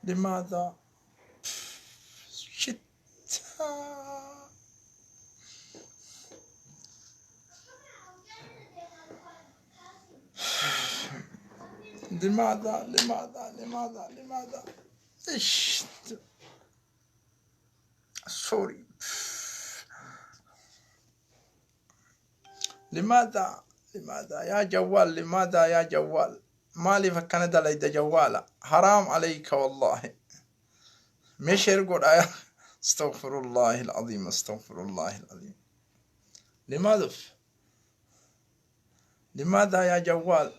لماذا؟ Shit. لماذا لماذا لماذا لماذا؟ ايش؟ Sorry. لماذا لماذا يا جوال؟ لماذا يا جوال؟ Maaliif akkana dalayda jawwaala? Haraam alayka wallahi. Mee share godhaa. Astaghfirullahi alazim, astaghfirullahi alazim. لماذا لماذا يا جوال؟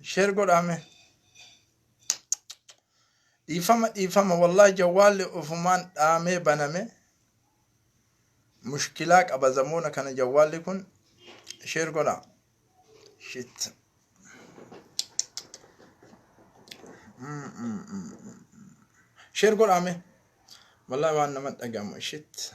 Share godhaa mee. Dhiifama dhiifama, wallahi jawwaalli ofumaan dhaamee baname, mushkilaa qaba zamoona kana jawwaalli kun. Share godhaa. Shit. Share godhaa mee. Wallahi waan nama dhagamu. Shit.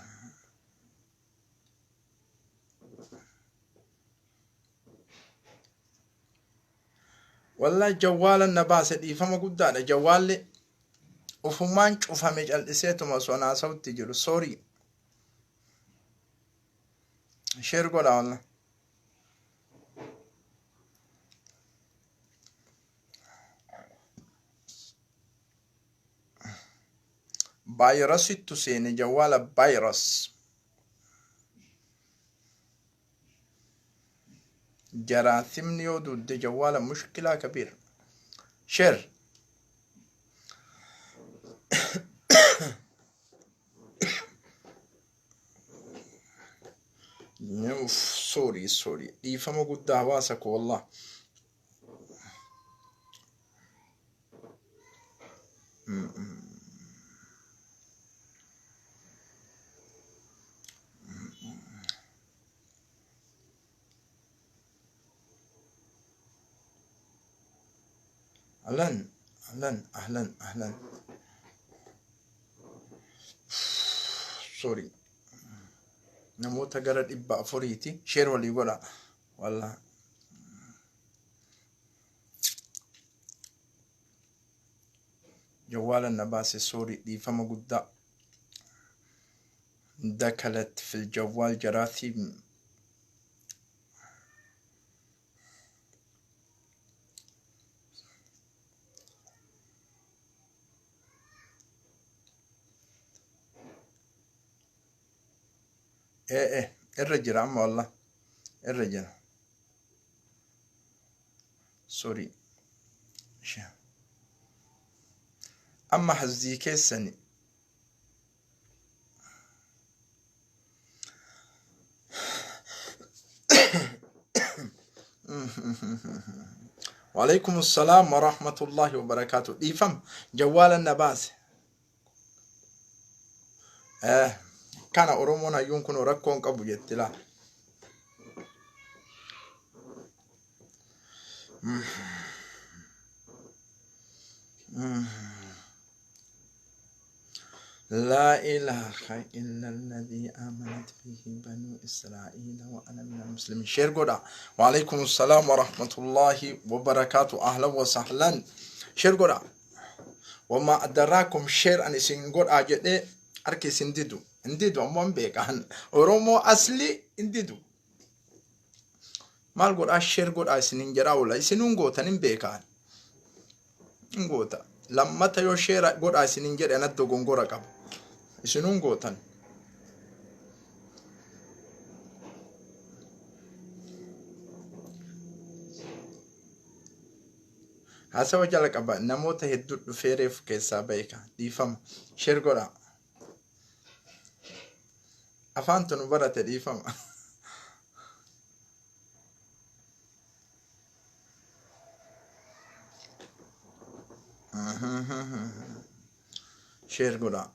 Wallahi jawwaala na baase, dhiifama guddaadha. Jawwaalli ofumaan cufame cal'iseetuma osoo naasa'utti jiru. Sorry. Share godhaa wallah. Vaayirasittu seene jawwaala, virus. Jaraasimni yoo dudde jawwaala mushkilaa kabiir. Share. Uff, sorry sorry, dhiifama guddaa hawaasa koo wallah. أهلا أهلا أهلا أهلا. Sorry. Namoota gara 400ti share walii godha wallah. Jawwaala na baase, sorry, dhiifama guddaa. دخلت في الجوال جراثيم. ايه ايه irra jira amma, wallah irra jira. Sorry. Amma hazzii keessani. وعليكم السلام ورحمة الله وبركاته. Dhiifama, jawwaala na baase. Kana Oromoon hayyuun kun rakkoon qabu jetti laa. لا إله إلا الذي آمنت به بنو إسرائيل وأنا من المسلمين. Share godha. وعليكم السلام ورحمة الله وبركاته، أهلا وسهلا. Share godha. وما أدراكم. Share ani isin godha jedhee harki isin didu hin didu, ammoo hin beekan Oromoo asli hin didu. Maal godhaa? Share godhaa isinin jedhaa oola, isinuun gootan hin beekan, hin goota. Lammata yoo share godhaa isinin jedhe anatti dogongora qaba, isinuun gootan. Haasawa jala qaba, namoota hedduu dhufee reefu keessaa beeka. Dhiifama, share godhaa. Afaantu nu barate, dhiifama. Share godhaa.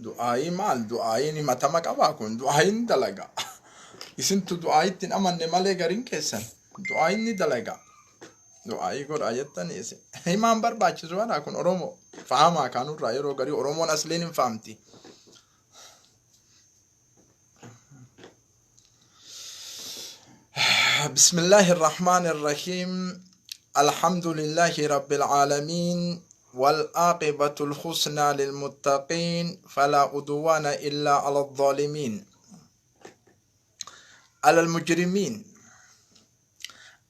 Du'aayii maal? Du'aayiin himatama qabaa kun? Du'aayiin dalaga. Isintu du'aayitti hin amanne malee gariin keessan. Du'aayiin ni dalaga. Du'aayii godhaa jettanii isin. Himaan barbaachisu kana kun Oromoo. Fahamaa kaanurraa yeroo garii Oromoon asliin hin fahamti. بسم الله الرحمن الرحيم الحمد لله رب العالمين والعاقبة الحسنى للمتقين فلا عدوان إلا على الظالمين على المجرمين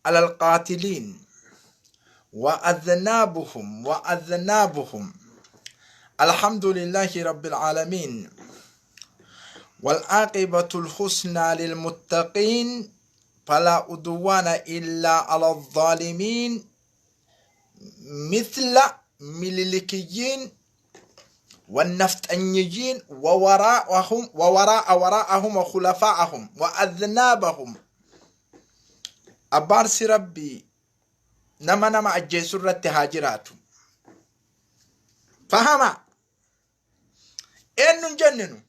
على القاتلين وأذنابهم وأذنابهم الحمد لله رب العالمين والعاقبة الحسنى للمتقين فلا عدوان إلا على الظالمين مثل مللكيين والنفتنيين ووراءهم ووراء وراءهم وخلفاءهم وأذنابهم. Abaarsi Rabbii nama nama ajjeesu irratti haa jiraatu. Fahama eenyuun jenninu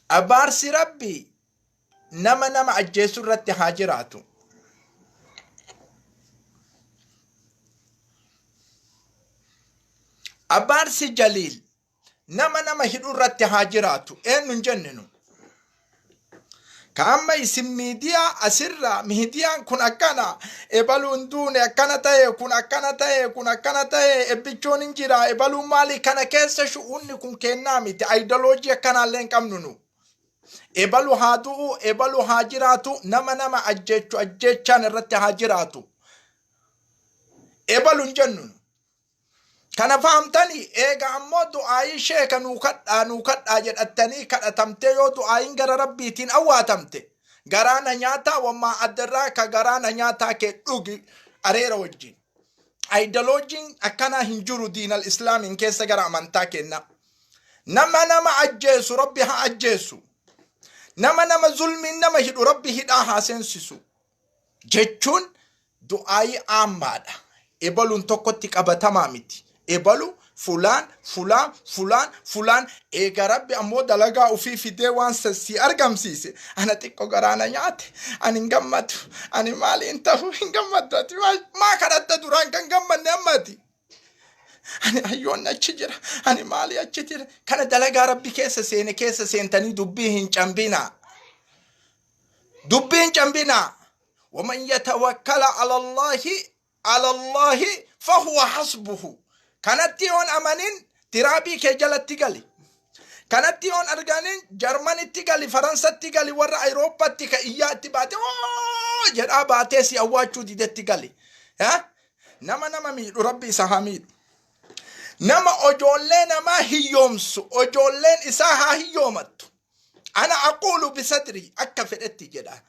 abaarsi Rabbii nama nama ajjeesu irratti haa jiraatu. Abaarsi Jaliil nama nama hidhu irratti haa jiraatu. Eenyuun jenninu. Ka amma isin miidiyaa asirraa miidiyaan kun akkana, ebaluun duune, akkana ta'e, kun akkana ta'e, kun akkana ta'e, ebbichoon hin jira, ebaluun maali, kana keessa shu'uunni kun kennaa miti. Aayidoloojii akkanaallee hin qabnu nu. Ebalu haa du'u, ebalu haa jiraatu, nama nama ajjeechu ajjeechaan irratti haa jiraatu. Ebalu hin jennu nu. Kana fahamtanii eega ammoo du'aayii sheeka nuu kadhaa nuu kadhaa jedhattanii kadhatamtee yoo du'aayiin gara Rabbiitiin awwaatamte garaa na nyaataa wammaa addarraa ka garaa na nyaataa kee dhugi areera wajjin. Aayidoloojiin akkanaa hin jiru diinal islaamiin keessa gara amantaa kennaa. Nama nama ajjeesu Rabbi haa ajjeesu. Nama nama zulmiin nama hidhu Rabbi hidhaa haa seensisu. Jechuun du'aayii aammaadha. Ebaluun tokkotti qabatamaa miti. Ebalu fulaan fulaan fulaan fulaan eega Rabbi ammoo dalagaa ufii fidee waan sii argamsiise, ana xiqqo garaa na nyaate, ani hin gammadu, ani maali hin ta'u, hin gammaddu. Ati maa kadhatta duraan kan gammanne ammati? Ani hayyoonni achi jira, ani maali achi jira. Kana dalagaa Rabbi keessa seene keessa seentanii dubbii hin cambinaa, dubbii hin cambinaa. Waman yatawakkala ala Allahi fahuwa hasbuhu. Kanatti yoon amanin tiraabii kee jalatti gali. Kanatti yoon arganin Jarmanitti gali, Faransatti gali, warra Ayirooppatti ka iyyaa itti baate oo jedhaa baatee si awwaachuu didetti gali. Nama nama miidhu Rabbi isa haa miidhu. Nama ojoollee namaa hiyyoomsu ojoolleen isaa haa hiyyoomattu. Ana aquulu bisadrii akka fedhetti jedha.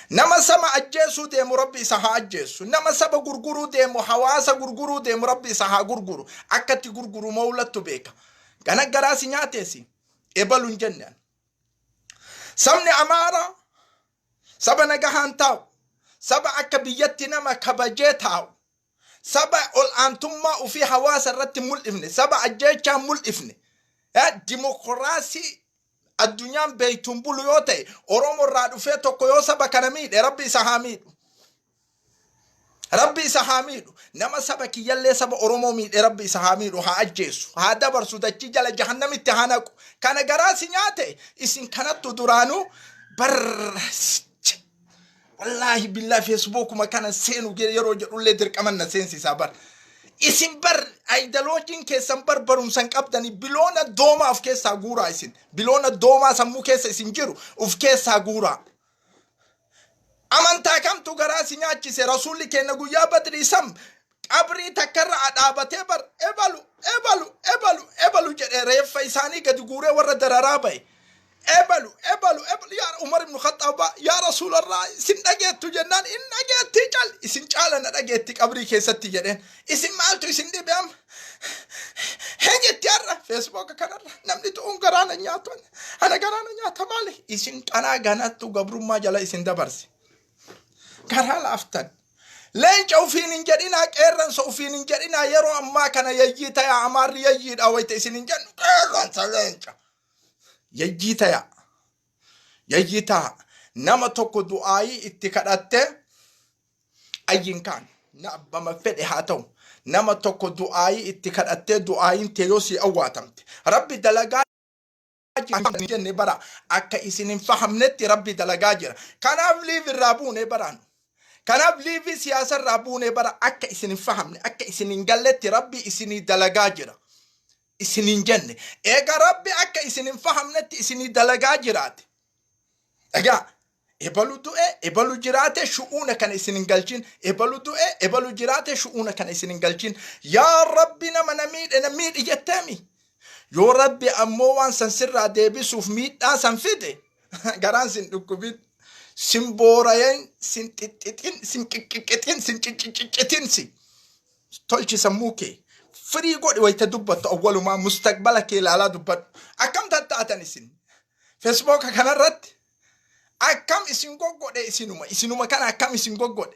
Nama saba ajjeesuu deemu Rabbi isa haa ajjeessu. Nama saba gurguruu deemu, hawaasa gurguruu deemu, Rabbi isa haa gurguru. Akka itti gurguru mawlattu beeka. Gana garaa si nyaateesi. Ebalu hin jenne. Sabni Amaaraa saba nagahaan taa'u. Saba akka biyyatti nama kabajee taa'u. Saba ol aantummaa ofii hawaasa irratti mul'ifne. Saba ajjeechaa mul'ifne. Dimokiraasii addunyaan beektuun bulu yoo ta'e, Oromoo irraa dhufee tokko yoo saba kana miidhe, Rabbi isa haa miidhu. Rabbi isa haa miidhu. Nama saba kiyyallee, saba Oromoo miidhe, Rabbi isa haa miidhu, haa ajjeesu, haa dabarsu, dachii jala jahannamitti haa naqu. Kana garaa si nyaate isin kanattu duraanuu bar. Wallaahi billaa Feesbuukuma kana seenu yeroo jedhullee dirqama na seensisaa bar. Isin bar aayidaloojiin keessan bar barumsa hin qabdanii, biloona doomaa of keessaa guuraa isin. Biloona doomaa sammuu keessa isin jiru of keessaa guuraa. Amantaa kamtu garaa si nyaachise? Rasuulli keenya guyyaa Badrii sam qabrii takkarra dhaabatee bar ebalu ebalu ebalu ebalu jedhee reeffa isaanii gadi guuree warra dararaa bahe. Ebalu ebalu ebalu, yaa Umar ibn Khattaab, yaa Rasuulallah, isin dhageettu jennaan, in dhageetti cal isin caala na dhageetti qabrii keessatti jedheen. Isin maaltu isin dhibe amma? Hee jetti har'a Feesbuuka kanarra namni tu'uun garaa na nyaatu, ana garaa na nyaata. Maali isin qanaa ganattu gabrummaa jala isin dabarse? Garaa laaftan. Leenca ufiin hin jedhinaa, qeerransa ufiin hin jedhinaa. Yeroo ammaa kana yayyii tayaa, Amaarri yayyiidha wayita isin hin jennu, qeerransa, leenca. Yayyii tayaa. Yayyii ta'a. Nama tokko du'aayii itti kadhattee ayyin kaan na abbama fedhe haa ta'u. Nama tokko du'aayii itti kadhattee du'aayiin tee yoo sii awwaatamte. Rabbi dalagaa jira jenne bara, akka isin hin fahamnetti Rabbi dalagaa jira. Kanaaf live irraa buune baraan. Kanaaf live siyaasa irraa buune bara, akka isin hin fahamne, akka isin hin galletti Rabbi isinii dalagaa jira. Isin hin jenne. Eega Rabbi akka isin hin fahamnetti isinii dalagaa jiraate. Egaa ebalu du'e, ebalu jiraate, shu'uuna kana isin hin galchin. Ebalu du'e, ebalu jiraate, shu'uuna kana isin hin galchin. Yaa Rabbi, nama na miidhe na miidhi jetteemi. Yoo Rabbi ammoo waan san sirraa deebisuuf miidhaa san fide, garaan sin dhukkubin. Sin boorayen, sin xixxixin, sin qiqqixin, sin cicciccitin si. Tolchi sammuu kee. Firii godhi wayita dubbattu, awwalumaa mustaqbala kee ilaalaa dubbadhu. Akkam tattaatan isin? Feesbuuka kanarratti akkam isin goggodhe? Isinuma kana akkam isin goggodhe?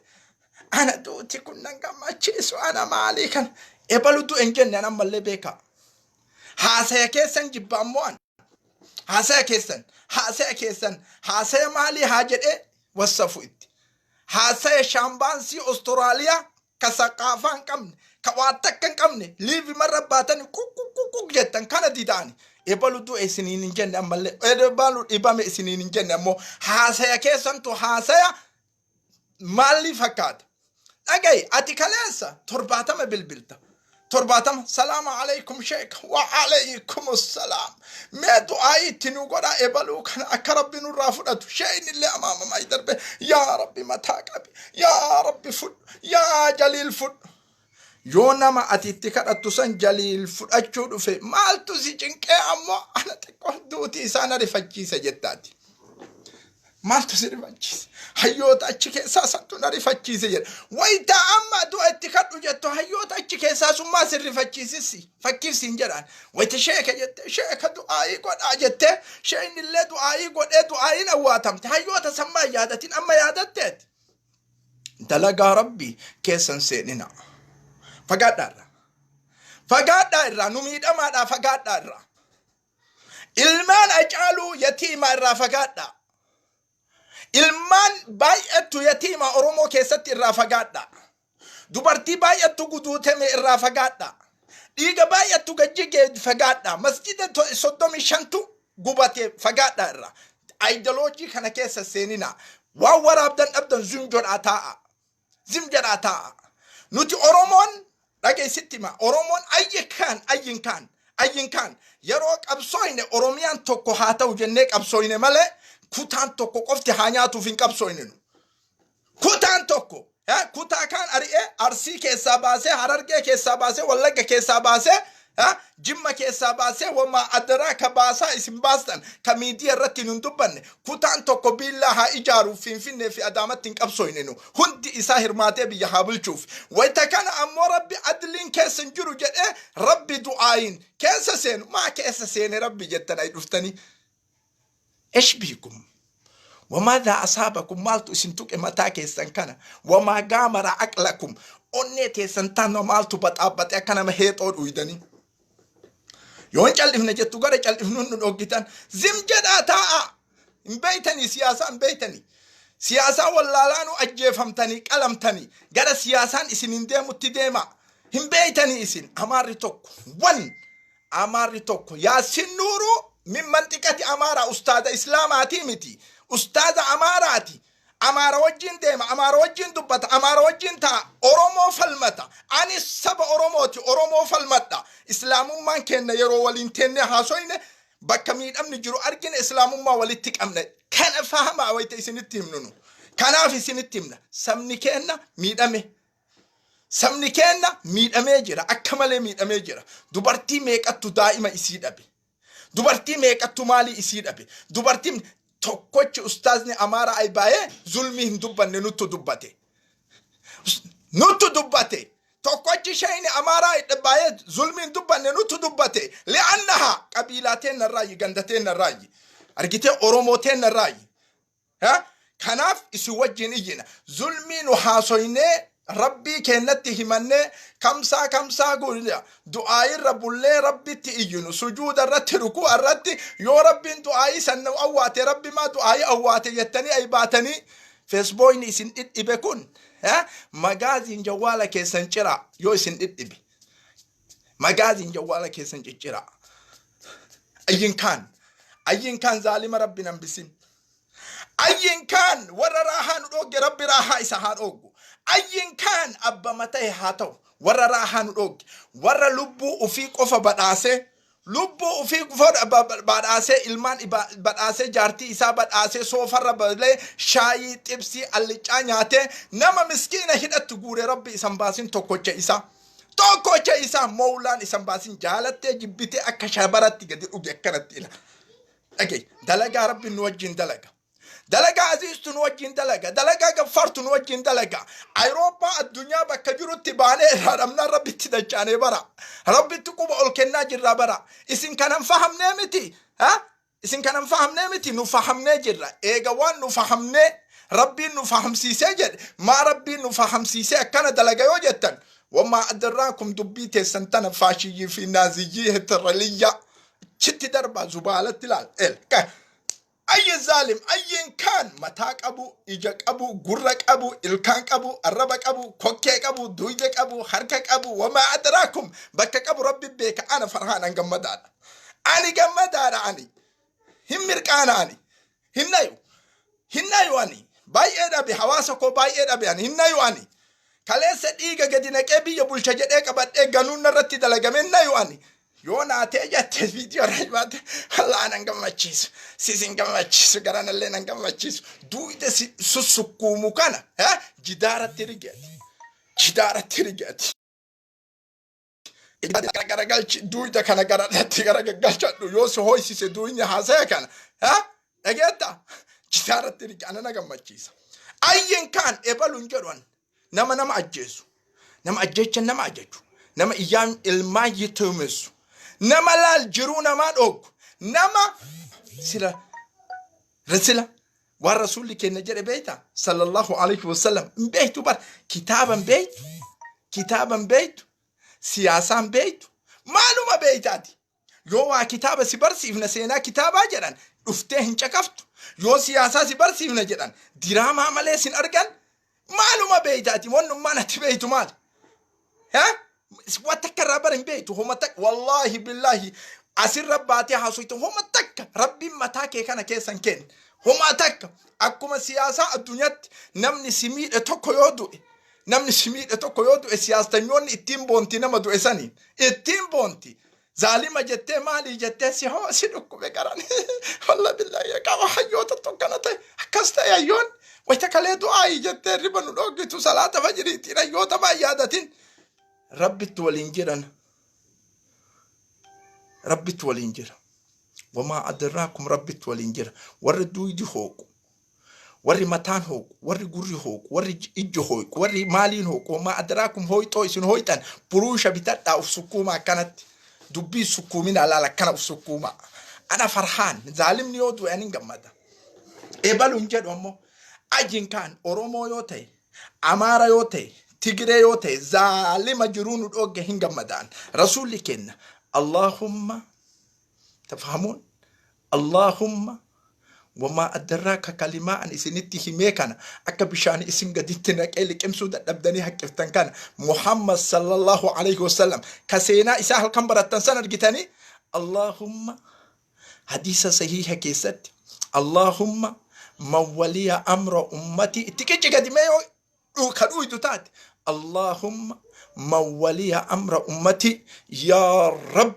Ana duuti kun nan gammachiisu, ana maalii kan ebalu du'e hin jenne an ammallee beekaa. Haasaya keessan jibba ammoo an. Haasaya keessan, haasaya keessan, haasaya maalii haa jedhee wassafu itti. Haasaya shaambaansii Ostiraaliyaa ka saqaafaa hin qabne, ka waa takka hin qabne, live marra baatanii kukukukuk jettan kana dida'ani. Ebalu du'e isiniin hin jenne ammallee, ebalu dhibame isiniin hin jenne, ammoo haasaya keessantu haasaya maalii fakkaata? Dhagayi, ati kaleessa 70 bilbilta. 70, "Salaama alaykum sheek." "Wa alaykum salaam. Mee du'aayii itti nu godha, ebaluu kana akka Rabbi nurraa fudhatu." Sheeyni illee amaamamaa darbe, "Yaa Rabbi mataa qabi, yaa Rabbi fudhu, yaa Jaliil fudhu." Yoo nama ati itti kadhattu san Jaliil fudhachuu dhufe, maaltu si cinqee? Ammoo ana xiqqoo duuti isaan arifachiise jettaati. Maaltu si rifachiise? Hayyoota achi keessaa santu na rifachiise jedha. Wayitaa amma du'a itti kadhu jettu, hayyoota achi keessaa sun maa si rifachiisissi? Fakkiif siin jedhaan. Wayita sheeka jette, sheeka du'aayii godhaa jettee, sheekni illee du'aayii godhee du'aayiin awwaatamte. Hayyoota san maa yaadatin amma yaadatteeti? Dalagaa Rabbii keessan seenina. Fagaadhaa irraa. Fagaadhaa irraa, nu miidhamaadhaa fagaadhaa irraa. Ilmaan Acaaluu yatiimaa irraa fagaadhaa. Ilmaan baay'attu yatiimaa Oromoo keessatti irraa fagaadhaa. Dubartii baay'attu guduutame irraa fagaadhaa. Dhiiga baay'attu gajjigee fagaadhaa. Masjida 35tu gubate, fagaadhaa irraa. Aayidoloojii kana keessa seeninaa. Waan waraabdan dhabdan, zum jedhaa taa'a. Zim jedhaa taa'a. Nuti Oromoon, dhageessitti hima. Oromoon ayyi kaan ayyin kaan ayyin kaan yeroo qabsooyne Oromiyaan tokko haa ta'u jennee qabsooyne malee kutaan tokko qofti haa nyaatuuf hin qabsooyne nu. Kutaan tokko kutaa kaan ari'ee Arsii keessaa baasee, Harargee keessaa baasee, Wallagga keessaa baasee, Jimma keessaa baasee, wamaa adaraa ka baasaa isin baastan ka miidiyaa irratti nun dubbanne, kutaan tokko biillaa haa ijaaruuf Finfinnee fi Adaamatti hin qabsooyne nu. Hundi isaa hirmaatee biyya haa bulchuuf. Wayita kana ammoo Rabbi adliin keessa hin jiru jedhee Rabbi du'aayin keessa seenu maa keessa seene Rabbi jettan ay dhuftanii. Esh biikum? Wamaadhaa asaabakum? Maaltu isin tuqe mataa keessan kana? Wamaa gaamara aqlakum? Onnee teessan taana maaltu baxaabbaxe akka nama heexoo dhuydanii? Yoo hin cal'ifne jettu, gara cal'ifnuun nu dhoggitan. Zim jedhaa taa'a. Hin beeytanii siyaasaa, hin beeytanii. Siyaasaa wallaalaanuu ajjeefamtanii qalamtanii, gara siyaasaan isin hin deemutti deema. Hin beeytanii isin. Amaarri tokko wan Amaarri tokko Yaasin Nuuruu min manxiqati Amaaraa, ustaaza Islaamaatii miti. Ustaaza Amaaraati. Amaara wajjin deema, Amaara wajjin dubbata, Amaara wajjin ta'a, Oromoo falmata. Ani saba Oromooti, Oromoo falmadha. Islaamummaan kenna yeroo waliin teennee haasoyne, bakka miidhamni jiru argine, Islaamummaa walitti qabna. Kana fahamaa wayita isinitti himnu nu. Kanaaf isinitti himna. Sabni keenna miidhame. Sabni keenna miidhamee jira. Akka malee miidhamee jira. Dubartii meeqattu daa'ima isii dhabe? Dubartii meeqattu maalii isii dhabe? Dubartiin tokkochi ustaazni Amaaraa ay baay'ee zulmii hin dubbanne, nuttu dubbate. Nuttu dubbate. Tokkochi shayni Amaaraa baay'ee zulmii hin dubbanne, nuttu dubbate. Li'annaha qabiilaa teennarraayyi, ganda teennarraayyi. Argitee, Oromoo teennarraayyi. Kanaaf isin wajjin iyyina. Zulmii nu haasoynee Rabbii keennatti himannee kamsaa kamsaa guyya du'aayirra bullee Rabbitti iyyinu, sujuuda irratti, rukuu irratti, yoo Rabbiin du'aayii san nu awwaate, Rabbi maa du'aayii awwaate jettanii ay baatanii feesbooyni isin dhidhibe kun magaaziin jawwaala keessan ciraa. Yoo isin dhidhibe magaaziin jawwaala keessan cicciraa. Ayyin kaan, ayyin kaan, zaalima Rabbi nan bisin. Ayyin kaan, warra raahaa nu dhoogge Rabbi raahaa isa haa dhooggu. Ayyin kaan abbama ta'e haa ta'u, warra raahaa nu dhoogge, warra lubbuu ufii qofa badhaasee, lubbuu ufii qofa badhaasee, ilmaan badhaasee, jaartii isaa badhaasee, soofarra balee shaayii xibsii allicaa nyaatee nama miskiina hidhattu guure, Rabbi isan baasin. Tokkocha isaa, tokkocha isaa mowlaan isan baasin. Jaalattee jibbitee akka shabaratti gadi dhuge akkanatti ila. Dhagay, dalagaa Rabbi nu wajjin dalaga. Dalagaa Aziiztu nu wajjin dalaga. Dalagaa Gaffaartu nu wajjin dalaga. Ayirooppaa addunyaa bakka jirutti baanee irraa dhabnaan Rabbitti dachaanee bara. Rabbitti quba ol kennaa jirra bara. Isin kanan fahamnee miti. Ha? Isin kanan fahamnee miti, nu fahamnee jirra. Eega waan nu fahamnee Rabbiin nu fahamsiisee jedhe, maa Rabbiin nu fahamsiisee akkana dalaga yoo jettan, wamaa adraakum, dubbii teessan tana faashiyyii fi naaziyyii heteraliyyaa chitti darbaa zubaalatti laal. El ayyi zaalim, ayyin kaan, mataa qabu, ija qabu, gurra qabu, ilkaan qabu, arraba qabu, kokkee qabu, duyda qabu, harka qabu, wamaa adraakum, bakka qabu Rabbi beeka. Ana farhaan an gammadaadha, ani gammadaadha, ani hin mirqaana, ani hin nayu, hin nayu. Ani baay'ee dhabe, hawaasa koo baay'ee dhabe, ani hin nayu. Ani kaleessa dhiiga gadi naqee biyya bulcha jedhee qabadhee ganuun narratti dalagame, hin nayu. Ani yoo naatee jette viidiyoo irra baate, Allah nan gammachiisu, sis hin gammachiisu, garanallee nan gammachiisu. Duuyda si sussukkuumu kana jidaaratti rigeeti, jidaaratti rigeeti, garagalchi. Duuyda kana garatti garagalchadhu. Yoo si hoysise duuyni haasaya kana dhageetta, jidaaratti rige. Ana na gammachiisa. Ayyin kaan ebaluun jedhu, nama nama ajjeesu, nama ajjeechan nama ajaju, nama iyyaan ilmaan yituumessu, nama laal jiruu namaa dhooggu, nama sila sila waan Rasuulli kenna jedhe beeyta, sallallahu alaihi wasallam, hin beektu bar. Kitaaban beektu, kitaaban beektu, siyaasaan beektu, maaluma beeytaati? Yoo waa kitaaba si barsiifna, seenaa kitaabaa jedhan, dhuftee hin caqaftu. Yoo siyaasaa si barsiifna jedhan, diraamaa malee sin argan. Maaluma beeytaati? Wannummaan ati beeytu maali? Wa takka irraa bara hin beeytu, homa takka. Wallaahi billaahi, asirra baatee haasoytu, homa takka Rabbiin mataa kee kana keessa hin kenne, homa takka. Akkuma siyaasaa addunyaatti namni si miidhe tokko yoo du'e, namni si miidhe tokko yoo du'e, siyaastanyoonni ittiin boonti, nama du'e saniin ittiin boonti. Zaalima jettee, maalii jettee, si hoo si dhukkube garan. Walla billaahi, qaba hayyoota tokkana ta'e, akkas ta'e. Hayyoon wayita kalee du'aayi jettee riba nu dhooggitu, salaata fajiriitiin hayyoota maa yaadatin? Rabbitti waliin jiran, Rabbitti waliin jira. Wamaa adraakum, Rabbitti waliin jira. Warri duydi hooqu, warri mataan hooqu, warri gurri hooqu, warri ijji hooqu, warri maaliin hooqu, wamaa adraakum, hooyxoo isin hooyxan buruusha bitadhaa, uf sukkuuma akkanatti. Dubbii sukkuumina laal, akkana uf sukkuuma. Ana farhaan, zaalimni yoo du'e anin gammada. Ebaluun jedhu ammoo ajin kaan Oromoo yoo ta'e, Amaara yoo ta'e, Tigiree yoo ta'e, zaalima jiruu nu dhoogge hin gammadaan. Rasuulli kenna, Allahumma tafhamuun, Allahumma wamaa adraaka, kalimaa an isinitti himee kana akka bishaan isin gaditti naqee liqimsuu dadhabdanii haqqiftan kana, Muhammad sallallahu alaihi wasallam ka seenaa isaa halkan barattan san argitanii, Allahumma, hadiisa sahiha keessatti, Allahumma man waliya amra ummati, itti qicci gadi mee yoo ka dhuydu taate, Allahumma man waliya amra ummati, yaa Rab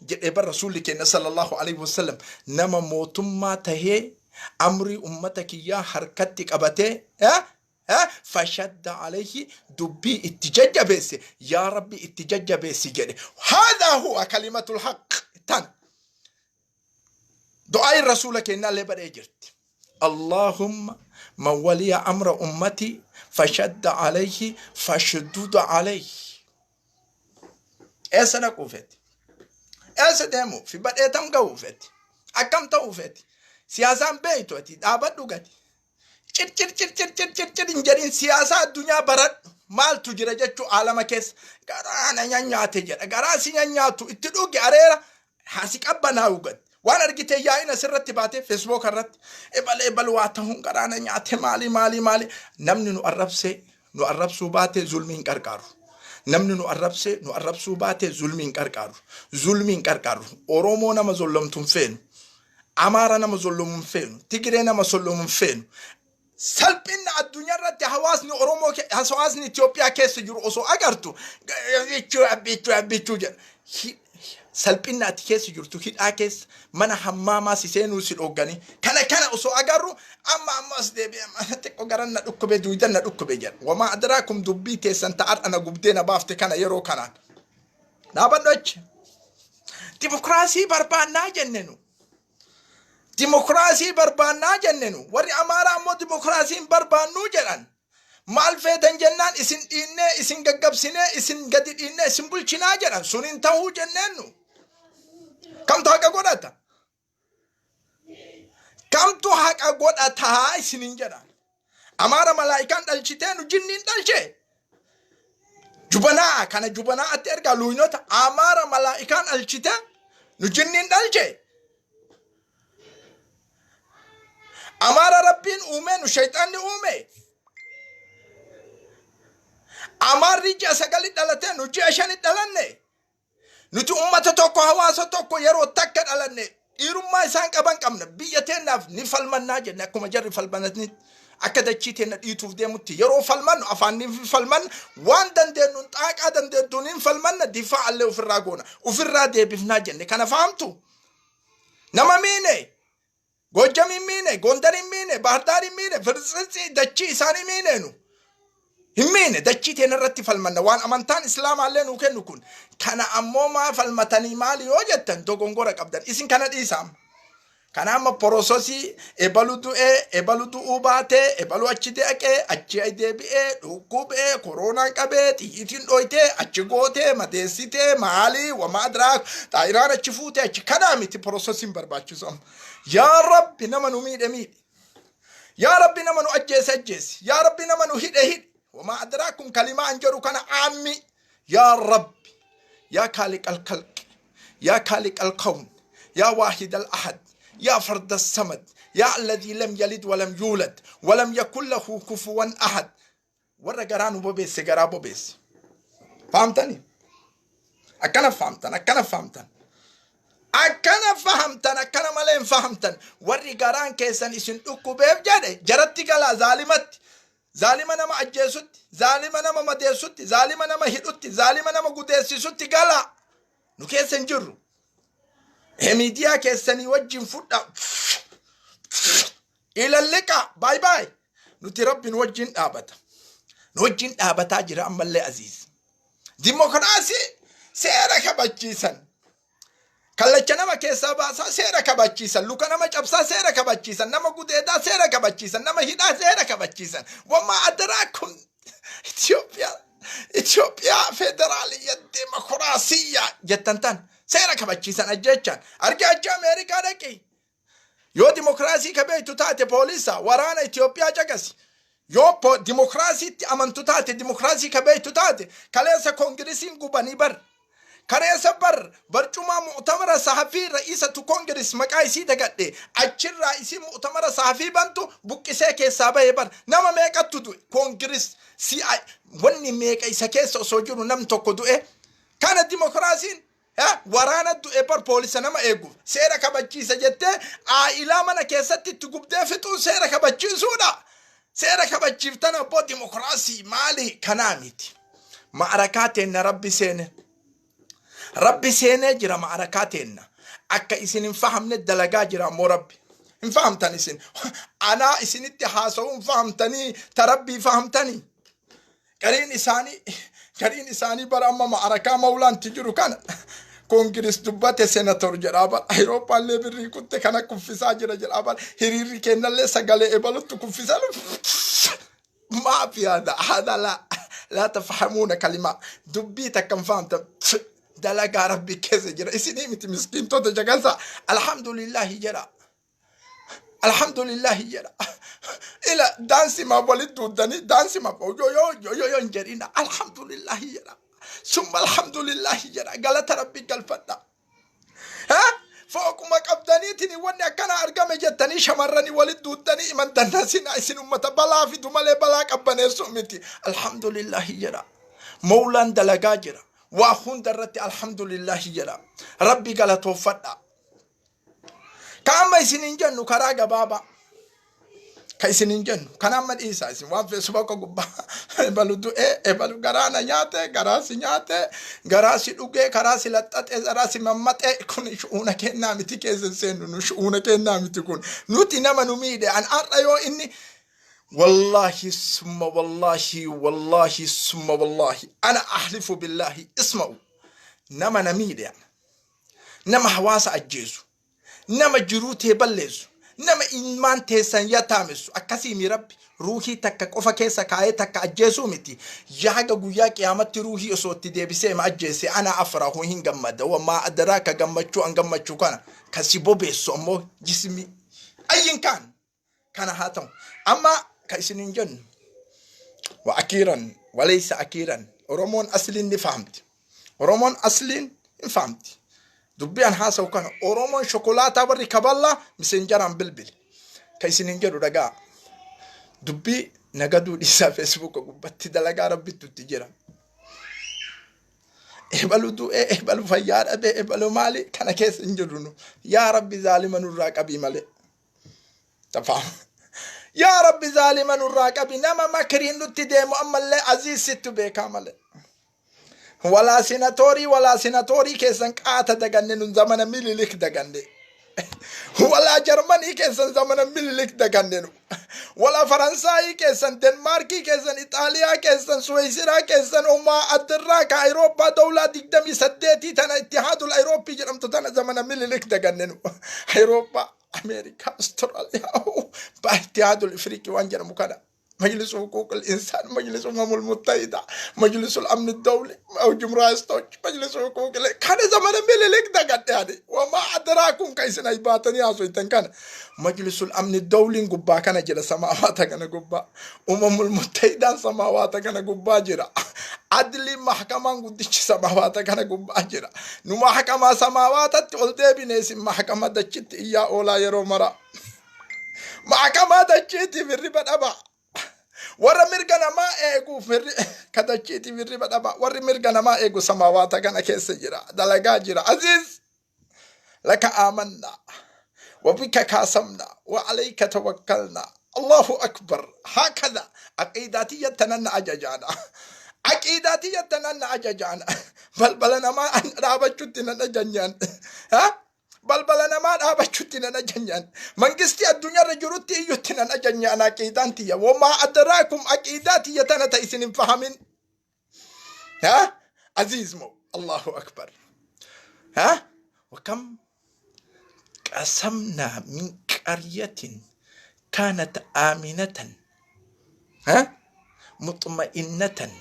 jedhee bar Rasuulli keenya sallallahu alaihi wasallam, nama mootummaa tahee amrii ummata kiyyaa harkatti qabatee fashadda alayhi, dubbii itti jajjabeesse, yaa Rabbi itti jajjabeessi jedhe. Haadhaa huwa kalimatul haqq tan du'aayin Rasuula keenyaallee badhee jirti. Allahumma man waliya amra ummati fashadda alayhi fashduda alayhi. Eessa dhaquu feeti? Eessa deemuu fi badhee tam ga'uu feeti? Akkam ta'uu feeti? Siyaasaan beeytu ati, dhaabadhu gadi. Cir cir cir cir cir cir cir hin jedhin, siyaasaa addunyaa baradhu. Maaltu jira jechuu aalama keessa. Garaa na nyaate jedha. Garaa si nyaatu itti dhugi, areera hasi qabbanaa'u gad. Waan argite yaa'ina sirratti baatee Facebook irratti ebal ebal waa ta'uun garaa na nyaate, maali maali maali. Namni nu arrabsee nu arrabsuu baate zulmii hin qarqaaru. Namni nu arrabsee nu arrabsuu baate zulmii hin qarqaaru. Zulmii hin qarqaaru. Oromoo nama zollomtu hin feenu. Amaara nama zollomu hin feenu. Tigiree nama sollomu hin feenu. Salphinna addunyaa irratti hawaasni Oromoo, hawaasni Itoophiyaa keessa jiru osoo agartu, abbichuu abbichuu abbichuu jedha. Salphinna ati keessa jirtu, hidhaa keessa mana hammaamaa si seenuu si dhogganii, kana kana osoo agarru amma ammas deebi'ee mana xiqqoo garan na dhukkube, duudan na dhukkube jedha. Wamaa adraakum, dubbii teessan ta'ar'a na gubdee na baafte kana yeroo kanaan. Dhaabadhu achi. Dimokiraasii barbaannaa jenne nu. Dimokiraasii barbaannaa jenne nu. Warri Amaaraa ammoo dimokiraasii hin barbaannuu jedhan. Maal feetan jennaan, isin dhiinnee, isin gaggabsinee, isin gadi dhiinnee isin bulchinaa jedhan. Sun hin tahuu jenneen nu. Kamtu haqa godhata? Kamtu haqa godhataa isinin jedhan. Amaara malaa'ikaan dhalchitee, nu jinniin dhalchee. Jubanaa kana jubanaatti ergaa luuynota. Amaara malaa'ikaan dhalchitee, nu jinniin dhalchee. Amaara Rabbiin uume, nu shayxaanni uume. Amaarri ji'a 9 dhalatee, nu ji'a 5 dhalanne. Nuti ummata tokko, hawaasa tokko, yeroo takka dhalanne. Dhiirummaa isaan qaban qabna. Biyya teennaaf ni falmannaa jenne. Akkuma jarri falmananitti, akka dachii teenna dhiituuf deemutti yeroo falmannu afaan ni falmanna, waan dandeenyuun, xaaqaa dandeenyuun hin falmanna, difaa allee ofirraa goona, ofirraa deebifnaa jenne. Kana fahamtu? Nama miine, Goojjam hin miine, Gondar hin miine, Baahirdaar hin miine, Firtsitsi dachii isaanii miineenu. Hin miine, dachii teena irratti falmanna. Waan amantaan Islaamaallee nuu kennu kun. Kana ammoo maa falmatanii maali yoo jettan, dogongora qabdan. Isin kana dhiisaa amma. Kana amma process ebalu du'ee, ebalu du'uu baatee, ebalu achi deeqee, achi deebi'ee, dhukkubee, koronaan qabee, xiyyiitiin dhoytee, achi gootee, madeessitee, maali, wama adraa, xaayiraan achi fuutee, achi kanaa miti processiin barbaachisu amma. Yaa Rabbi, nama nu miidhe miidhe. Yaa Rabbi, nama nu ajjeese ajjeesi. Yaa Rabbi, nama nu hidhe hidhe. Wama adraakum kalimaa an jedhu kana aammi. Yaa Rabbi, yaa kaaliqal kalqi, yaa kaaliqal kawn, yaa waahid al ahad, yaa farda samad, yaa alladhii lam yalid walam yuulad walam yakun lahu kufuwan ahad. Warra garaa nu bobeesse garaa bobeesse. Fahamtani? Akkana fahamtan, akkana fahamtan. Akkana fahamtan, akkana malee hin fahamtan. Warri garaan keessan isin dhukkubeef jedhe jaratti galaa zaalimatti. Zaalima nama ajjeesutti, zaalima nama madeessutti, zaalima nama hidhutti, zaalima nama gudeessisutti galaa. Nu keessa hin jirru. Miidiyaa keessanii wajjin fudha. Ilalliqa, bye bye. Nuti Rabbi nu wajjin dhaabata. Nu wajjin dhaabataa jira ammallee aziiz. Dimokiraasii seera kabachiisan. Kallacha nama keessaa baasaa seera kabachiisan. Luka nama cabsaa seera kabachiisan. Nama gudeedaa seera kabachiisan. Nama hidhaa seera kabachiisan. Wamaa adaraakum Itoophiyaa Itoophiyaa federaaliyya dimokiraasiyyaa jettan tan seera kabachiisan ajjechaan. Argi, achi Ameerikaa dhaqi. Yoo dimokiraasii ka beektu taate, poolisa waraana Itoophiyaa caqasi. Yoo dimokiraasiitti amantu taate, dimokiraasii ka beektu taate, kaleessa koongirisiin gubanii bar. Kaleessa bar barcumaa mu'tamara sahafii ra'iisatu koongiris maqaa isii dagadhe, achirraa isii mu'tamara sahafii bantu buqqisee keessaa bahe bar. Nama meeqattu du'e? Koongiris CI wanni meeqa isa keessa osoo jiru nam tokko du'e. Kana dimokiraasiin waraana du'e bar, poolisa nama eeguuf. Seera kabachiisa jettee aayilaa mana keessatti itti gubdee fixuun seera kabachiisuudha. Seera kabachiiftan abboo, dimokiraasii maali kanaa miti. Ma'arakaa teenna Rabbi seene. Rabbi seenee jira ma'arakaa teenna. Akka isin hin fahamne dalagaa jira ammoo Rabbi. Hin fahamtan isin. Anaa isinitti haasa'uu hin fahamtanii, ta Rabbii fahamtanii. Gariin isaanii bara amma ma'arakaa mawlaanti jiru kana koongiris dubbate, senator jedhaa bara, Awurooppaallee birrii kutte kana kuffisaa jira jedhaa bara, hiriirri kennallee sagalee ebalutti kuffisaa. ما في هذا هذا، لا لا تفهمون كلمة dubbii takkan fahamtan. Dalagaa Rabbi keessa jira isinii miti. Miskiintota jagasa, alhamdulillahi jedha, alhamdulillahi jedha. Ila daansimaaf walitti duuddanii daansimaaf yoo yoo yoo hin jedhina, alhamdulillahi jedha. Summa alhamdulillahi jedha, galata Rabbi galfadha. Ha? Fooquma qabdaniitiin wanni akkana argame jettanii shamarranii walitti duuddanii iman dannasinaa. Isin ummata balaa fidu malee balaa qabbaneessu miti. Alhamdulillahi jedha. Mawlaan dalagaa jira. Waa hunda irratti alhamdulillahi jedha. Rabbi galatoofadha. Ka amma isin hin jennu karaa gabaabaa. Ka isin hin jennu kan amma dhiisaa, isin waan Feesbuuka gubbaa ebalu du'ee, ebalu garaa na nyaate, garaa si nyaate, garaa si dhugee, karaa si laxxaxe, garaa si mammaxe, kun shu'uuna kennaa miti. Keessa hin seennu nu, shu'uuna kennaa miti kun. Nuti nama nu miidhe, an har'a yoo inni, wallahi summa wallahi, wallahi summa wallahi, ana ahlifu billahi, isma'u, nama na miidhe, ana nama hawaasa ajjeesu, nama jiruu tee balleessu, nama ilmaan teessan yataamessu, akkasiimi Rabbi ruuhii takka qofa keessa kaayee takka ajjeesuu miti. Yaaga guyyaa qiyaamatti ruuhii osoo itti deebisee ma ajjeese, ana afrahu, hin gammada. Wamaa adraaka, gammachuu an gammachuu kana kasi bobeessu ammoo jismi ayyin kaan kana haa ta'u. Amma ka isin hin jennu, wa akiiran walaysa akiiran, Oromoon asliin ni fahamti. Oromoon asliin hin fahamti dubbii an haasa'u kana. Oromoon shokolaataa warri kaballaa miseenjaraan bilbile, ka isin hin jedhu dhagaa, dubbii nagaduu dhiisaa. Feesbuuka gubbatti dalagaa Rabbittu itti jira. Ebalu du'ee, ebalu fayyaa dhabee, ebalu maali, kana keessa hin jirru nu. Yaa Rabbi, zaalima nurraa qabii malee. Tafaam. Yaa Rabbi, zaalima nurraa qabi, nama makriin nutti deemu ammallee Aziz sittu beekaa malee. Walaa sinatoorii, walaa sinatoorii keessan qaata daganne nun, zamana Mililik daganne. Walaa Jarmanii keessan zamana Mililik daganne nu. Walaa Faransaayii keessan, Denmaarkii keessan, Ixaaliyaa keessan, Suweesiraa keessan, Umaa addirraa ka Ayirooppaa dawlaa 28 tana Ittihaadul Ayirooppii jedhamtu tana zamana Mililik daganne nu. Ayirooppaa, Ameerikaa, Austraaliyaa, baa Ittihaadul Ifriiqii waan jedhamu kana. مجلس حقوق الإنسان، مجلس الأمم المتحدة، مجلس الأمن الدولي أو جمهورية مجلس حقوق، كان زمن ملك دقت يعني. وما أدراكم كيسن أي باتني أسويتن كان مجلس الأمن الدولي قبا كان جرى سماوات كان قبا، أمم المتحدة سماوات كان قبا جرى، عدل محكمة قدش سماوات كان قبا جرى. نو محكمة سماوات تقول بنيس محكمة دچت إيا أولا يرو مرا mahakamaa dachiitiif hirriba dhaba. Warra mirga namaa eeguuf ka dachiitiif hirriba dhaba. Warri mirga namaa eegu samaawaata kana keessa jira, dalagaa jira. Aziz, laka aamanna wabika kaasamna wa alayka tawakkalna. Allahu akbar. Hakada aqiidaatiyya tananna ajajaana, aqiidaatiyya tananna ajajaana. Balbala namaa dhaabachutti nan ajanyaan, ha, balbala namaa dhaabachutti nan ajanyaan, mangistii addunyaarra jirutti iyyutti nan ajanyaan. Aqiidaan tiyya, wamaa adraakum, aqiidaa tiyya tana ta isin hin fahamin. Ha, Aziz mo, Allahu akbar. Ha, wakam qasamnaa min qaryatin kaanat aaminatan, ha, mutma'innatan,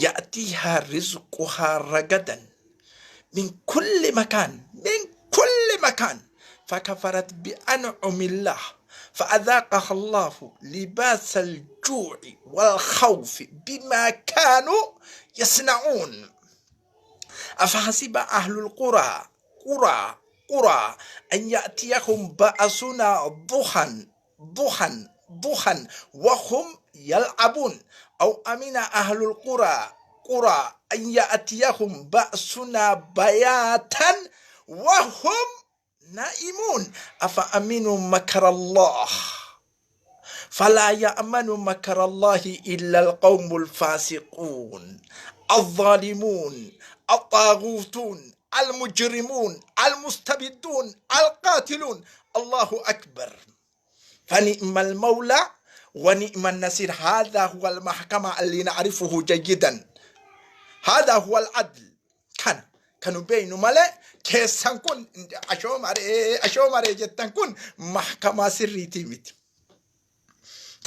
ya'tiihaa rizquhaa ragadan من كل مكان، من كل مكان، فكفرت بأنعم الله فأذاقها الله لباس الجوع والخوف بما كانوا يصنعون. أفحسب أهل القرى قرى قرى أن يأتيهم بأسنا ضحى ضحى ضحى وهم يلعبون، أو أمن أهل القرى قرى أن يأتيهم بأسنا بياتا وهم نائمون. أفأمنوا مكر الله فلا يأمن مكر الله إلا القوم الفاسقون الظالمون الطاغوتون المجرمون المستبدون القاتلون. الله أكبر. فنعم المولى ونعم النصير. هذا هو المحكمة اللي نعرفه جيدا، هذا هو العدل. كان كانوا بينوا ملا keessan kun ashoo maree, ashoo maree jettan kun mahkamaa sirriitii miti.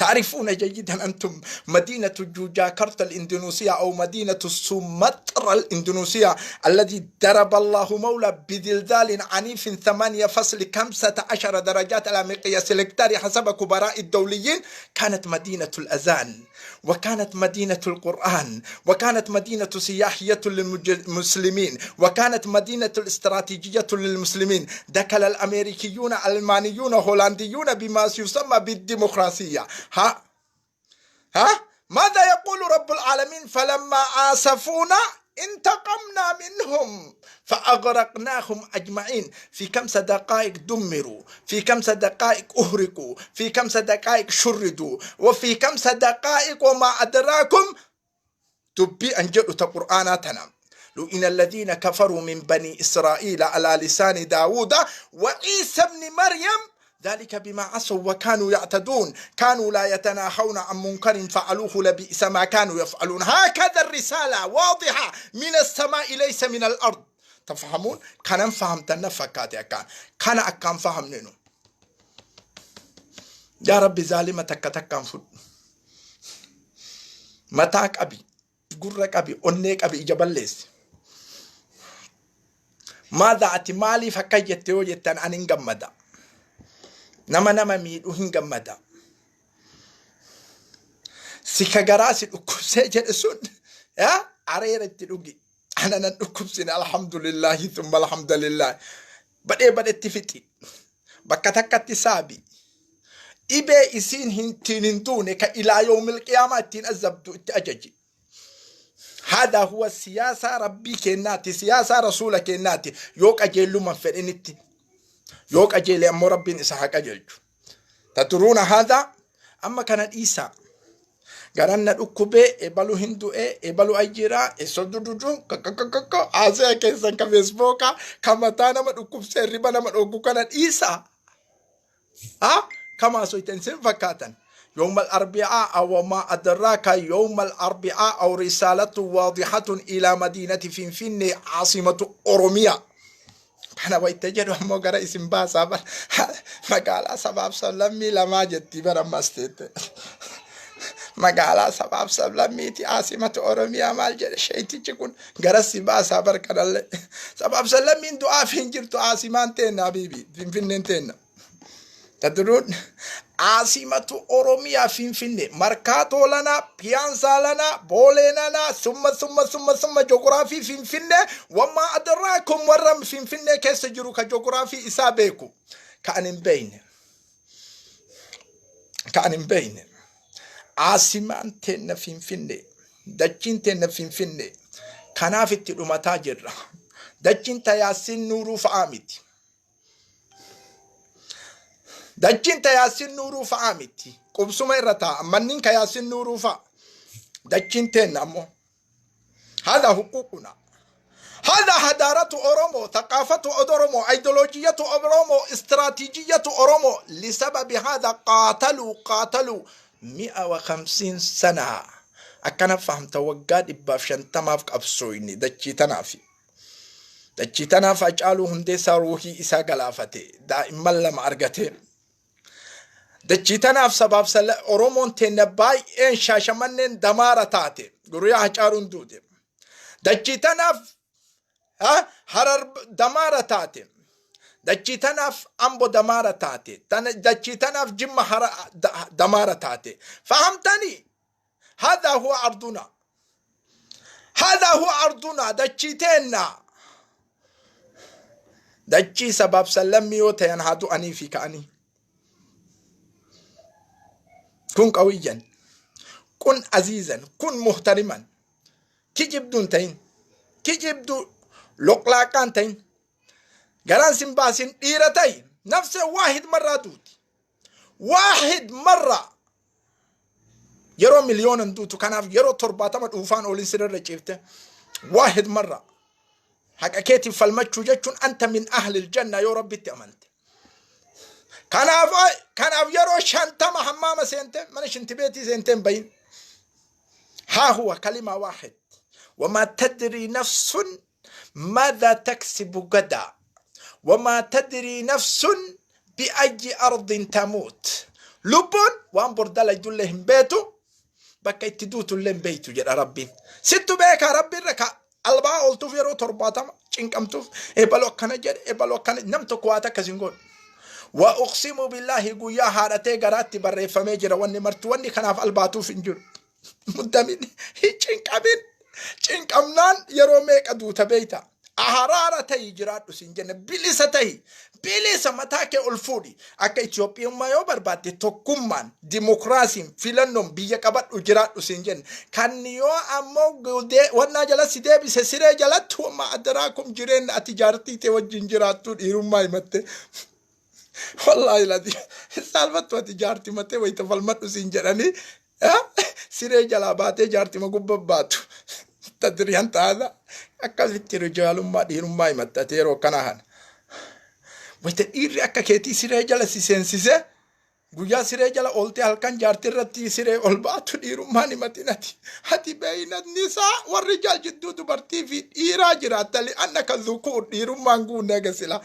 تعرفون جيدا أنتم مدينة جوجاكرتا الإندونيسية أو مدينة سومطرة الإندونيسية الذي ضرب الله مولى بزلزال عنيف 8.15 درجات على مقياس الهكتار حسب كبراء الدوليين. كانت مدينة الأذان، وكانت مدينة القرآن، وكانت مدينة سياحية للمسلمين، وكانت مدينة الاستراتيجية للمسلمين. دخل الأمريكيون، الألمانيون، هولنديون بما يسمى بالديمقراطية. ها ها، ماذا يقول رب العالمين؟ فلما آسفونا انتقمنا منهم فأغرقناهم أجمعين. في 5 دقائق دمروا، في 5 دقائق أهرقوا، في 5 دقائق شردوا، وفي 5 دقائق وما أدراكم dubbii an jedhu ta qur'aanaa tana. لئن الذين كفروا من بني إسرائيل على لسان داود وعيسى ابن مريم ذلك بما عصوا وكانوا يعتدون كانوا لا يتناهون عن منكر فعلوه لبئس ما كانوا يفعلون. هكذا الرسالة واضحة من السماء ليس من الأرض. تفهمون؟ كان فهمت نفكات كان كان أكان فهم نينو. يا ربي ظالمة تكا تكا فد mataa qabi, gurra qabi, onnee qabi, ija balleessi. Maadha ati maaliif akka jette yoo jettan, ani hin gammada. Nama nama miidhuu hin gammada. Si ka garaa si dhukkubsee jedhe sun yaa areera itti dhugi. Ana nan dhukkubsine, alhamdulillahi thumma alhamdulillahi. Badhee badhetti fixi. Bakka takkatti saabi. Dhibee isiin ittiin hin duune ka ilaa yawmil qiyaamaa ittiin azabdu itti ajaji. هذا هو السياسة ربي keennaati, siyaasaa rasuula keennaati. Yoo qajeelluman fedhinitti, yoo qajeele ammoo rabbiin isa haa qajeelchu. تدرون هذا. Amma kana dhiisaa. Garan na dhukkubee, ebalu hin du'ee, ebalu ajjiraa eso dududu kakakakako haasaya keessan ka Facebookaa ka mataa nama dhukkubsee riba nama dhoggu kana dhiisaa. Ha, kama soytan sin fakkaatan. يوم الأربعاء وما أدراك يوم الأربعاء أو رسالة واضحة إلى مدينة فنفني عاصمة أوروميا. Kana wayita jedhu ammoo gara isin baasaa bar, magaalaa sabaaf sablammii lamaa jetti bara ammas teette. Magaalaa sabaaf sablammiiti, caasimatu Oromiyaa maal jedhe sheeytichi kun, gara si baasaa bar kanallee. Sabaaf sablammiin du'aaf hin jirtu, caasimaan teenna habiibi, Finfinneen teenna. تدرون عاصمة أوروميا فنفني، مركاتو لنا، بيانسا لنا، بولي لنا، ثم ثم ثم ثم جغرافي فنفني وما أدراكم ورم فنفني كيس jiru ka جغرافي isaa beeku ka an hin beeyne, ka an hin beeyne. Caasimaan teenna Finfinne, dachiin teenna Finfinne. Kanaaf itti dhumataa jirra. Dachiin tayaasiin nuuruu fa'aa miti. Dachiin tayaasiin nuuruu fa'aa miti. Qubsuma irra taa'a manniin kayaasiin nuuruu fa'a. Dachiin teenna ammoo هذا حقوقنا، هذا حضارة أورومو، ثقافة أورومو، أيديولوجية أورومو، استراتيجية أورومو. لسبب هذا قاتلوا قاتلوا 150 سنة. Akkana fahamta, waggaa 150f qabsooyni dachii tanaafi. Dachii tanaaf Hacaaluu Hundeessaa ruuhii isaa galaafate, daa'imman lama argate. Dachii tanaaf sabaaf Oromoon teenna baay'een Shaashamanneen damaara taate guyyaa Hacaaluun duute. Dachii tanaaf Harar damaara taate. Dachii tanaaf Ambo damaara taate. Dachii tanaaf Jimma damaara taate. فهمتني؟ هذا هو أرضنا، هذا هو أرضنا. Dachii teenna, dachii sabaaf sallammii yoo ta'an haa du'anii fi ka'anii. كن قويا، كن عزيزا، كن محترما. Kijibduun ta'in, kijibdu loqlaaqaan ta'in, garaan sin baasin, dhiira ta'i. نفس واحد مرة duuti, واحد مرة yeroo miliyoonan duutu. Kanaaf yeroo 70 dhuufaan olin sirra ciifte. واحد مرة haqa keetiif falmachuu jechuun أنت من أهل الجنة yoo rabbitti amante. Kanaaf yeroo 50 hammaama seente, mana shintibeetii seente hin bayin. ها هو كلمة واحد: وما تدري نفس ماذا تكسب غدا وما تدري نفس بأي أرض تموت. Lubbuun waan bor dalaydullee hin beetu, bakka itti duutullee hin beeytu jedha Rabbiin. Sittu beekaa Rabbiirra ka albaa ooltuuf yeroo 70 cinqamtuuf ebalu akkana jedhe ebalu akkana nam tokko waa takka sin godhu. Wa uqsimu billaahi guyyaa haadhatee garaatti barreeffamee jira wanni martu wanni kanaaf albaatuuf hin jiru. Muddamin hin cinqamin. Cinqamnaan yeroo meeqa duuta beeyta. Aharaara tahi jiraadhu siin jenne bilisa tahi bilisa mataa kee ol fuudhi akka Itiyoophiyummaa yoo barbaadde tokkummaan dimokiraasiin filannoon biyya qabadhu jiraadhu siin jenne kan yoo ammoo wannaa jala si deebise siree jalatti wamma adaraakum jireenya ati jaartii tee wajjin jiraattu dhiirummaa himatte wallaahi lati saalfattu ati jaartii matee wayita falmadhu siin jedhanii siree jalaa baatee jaartima gubba baatu tadriyaan taata akkasitti rijaalummaa dhiirummaa himatta yeroo akkanaa kana. Wayita dhiirri akka keetii siree jala si seensise guyyaa siree jala ooltee halkan jaartii irratti siree ol baatu dhiirummaan himatin ati. Ati beeynatni isaa warri jaal jidduu dubartii fi dhiiraa jiraatta li'anna ka dhukuur dhiirummaan guunne agasila.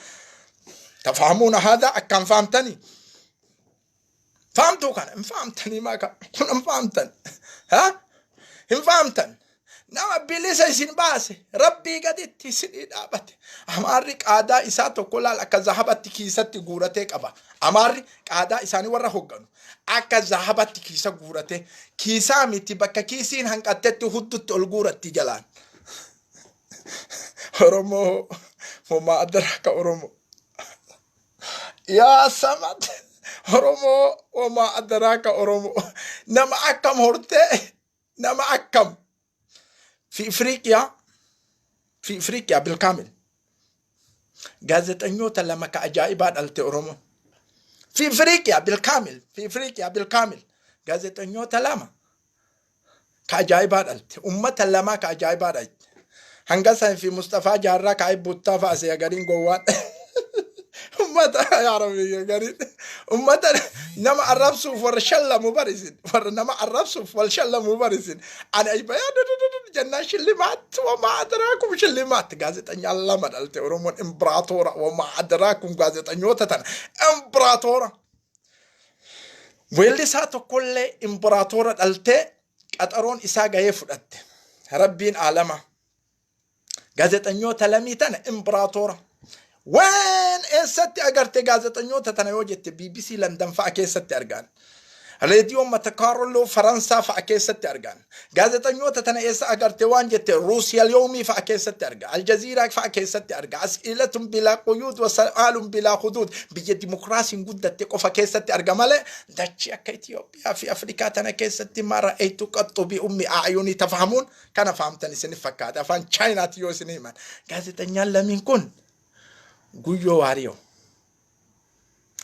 Tafahamuuna haadha akkaan fahamtanii. Fahamtuu kana hin fahamtanii maka kun hin fahamtan. Ha? Hin fahamtan. Nama bilisa isin baase rabbii gaditti isinii dhaabate. Amaarri qaadaa isaa tokko laal akka zahabatti kiisatti guuratee qaba. Amaarri qaadaa isaanii warra hogganu akka zahabatti kiisa guuratee kiisaa miti bakka kiisiin hanqattetti huddutti ol guuratti jalaan. Oromoo homaa adaraka Oromoo. Yaa Samad Oromoo wamaa adaraaka Oromoo nama akkam hortee nama akkam fi Ifriiqiyaa fi Ifriiqiyaa bilkaamil gaazexanyoota lama ka ajaa'ibaa dhalte Oromoo fi Ifriiqiyaa bilkaamil fi Ifriiqiyaa bilkaamil gaazexanyoota lama ka ajaa'ibaa dhalte ummata lamaa ka ajaa'ibaa dhalte hanga san fi Musxafaa Jaarraa ka buttaa fa'a si'a gariin gowwaan ummata yaa rabbi gariin ummata nama arrabsuuf warra shallamu barisin warra nama arrabsuuf wal shallamu barisin ani aybayaa jennaan shillimaat wamaa adraakum shillimaat gaazexanyaa lama dhalte Oromoon imbiraatoora wamaa adraakum gaazexanyoota tana imbiraatoora. Weellisaa tokkollee imbiraatoora dhaltee qaxaroon isaa gahee fudhatte. Rabbiin aalama. Gaazexanyoota lamii tana imbiraatoora. Waan eessatti agarte gaazexanyoota tana yoo jette BBC London fa'a keessatti argaan. Reediyoo Matakaaroloo Faransaa fa'a keessatti argaan. Gaazexanyoota tana eessa agarte waan jette Ruusiyaa Yoomii fa'a keessatti arga. Aljaziiraa fa'a keessatti arga. As'ilatun bilaa quyuud wa sa'aalun bilaa huduud. Biyya dimokiraasiin guddatte qofa keessatti arga malee dachii akka Itoophiyaa fi Afrikaa tana keessatti ma ra'aytu qaxxu bi ummi a'yunii tafahamuun kana fahamtan isinif fakkaata. Afaan Chaayinaatti yoo isin himan. Gaazexanyaan lamiin kun Guyyoo Waariyoo.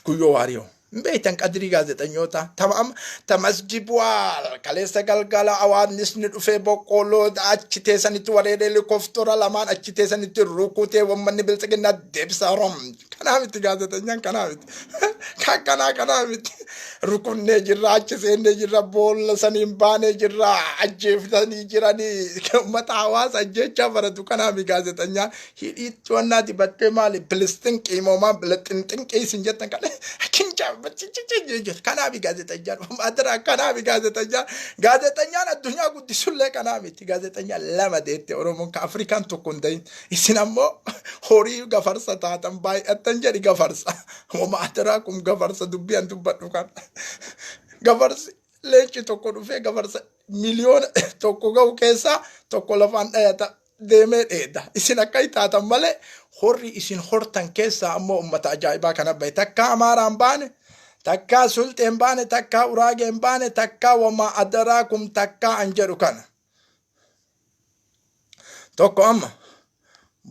Guyyoo Waariyoo. Hin beektan qadrii gaazexanyoota. Tama ta masjibwaal kaleessa galgala awaannisni dhufee boqqolloo achi teessanitti wareeree helikooftera lamaan achi teessanitti rukutee uummanni biltsiginnaa deebisa rom. Kanaa miti gaazexanyaan kanaa miti. Kan kanaa kanaa miti. Rukunnee jirra achi seennee jirra boolla saniin baanee jirra ajjeeftanii jiranii uummata hawaasa ajjeechaa baratu kanaa miti gaazexanyaan. Hidhiitti wannaa dibattee maali bilisxinqii moo maal bilixinxinqii isin jettan kana kinca kanaafi gaazexanyaan adara kanaafi gaazexanyaan gaazexanyaan addunyaa guddisullee kanaa miti gaazexanyaan lama deette Oromoon ka Afrikaan tokko hin ta'in isin ammoo horii gafarsa taatan baay'attan jedhi gafarsa wama adaraa kun gafarsa dubbii an dubbadhu kana gafarsi leenci tokko dhufee gafarsa 1,000,000 ga'u keessaa tokko lafaan dhayata deemee dheeda. Isin akka taatan malee horri isin hortan keessaa ammoo ummata ajaa'ibaa kana bahe. Takkaa Amaaraan baane, takkaa Sulxeen baane, takkaa Uraageen baane, takkaa wamaa adaraakum takkaa an jedhu kana. Tokko amma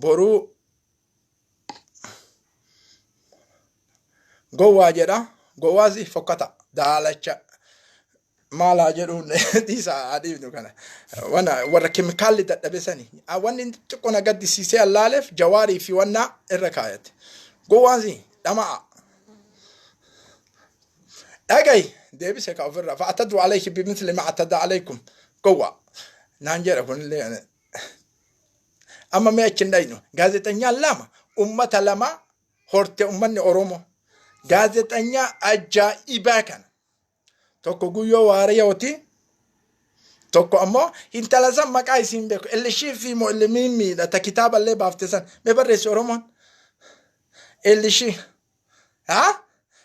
boruu gowwaa jedha. Gowwaasi fokkata daalacha. Maal haa jedhuun dhiisa haa dhiifnu kana. Wana warra keemikaalli dadhabe sani. Wanni inni xiqqoo na gaddisiisee allaaleef jawaarii fi wannaa irra kaayate. Gowwaan si dhama'a. Dhagayi deebise ka ofirra fa'atadu alayhi bimithli ma atada alaykum gowwaa. Naan jedha kunillee amma mee achi hin dhaynu. Gaazexanyaan lama ummata lama horte ummanni Oromoo. Gaazexanyaa ajaa'ibaa kana. Tokko Guyyoo Waariyooti. Tokko ammoo intala san maqaa isiin beeku. Ellishii fi moo Ellimiimmiidha. Ta kitaaballee baafte san. Mee barreessi Oromoon. Ellishii. Haa?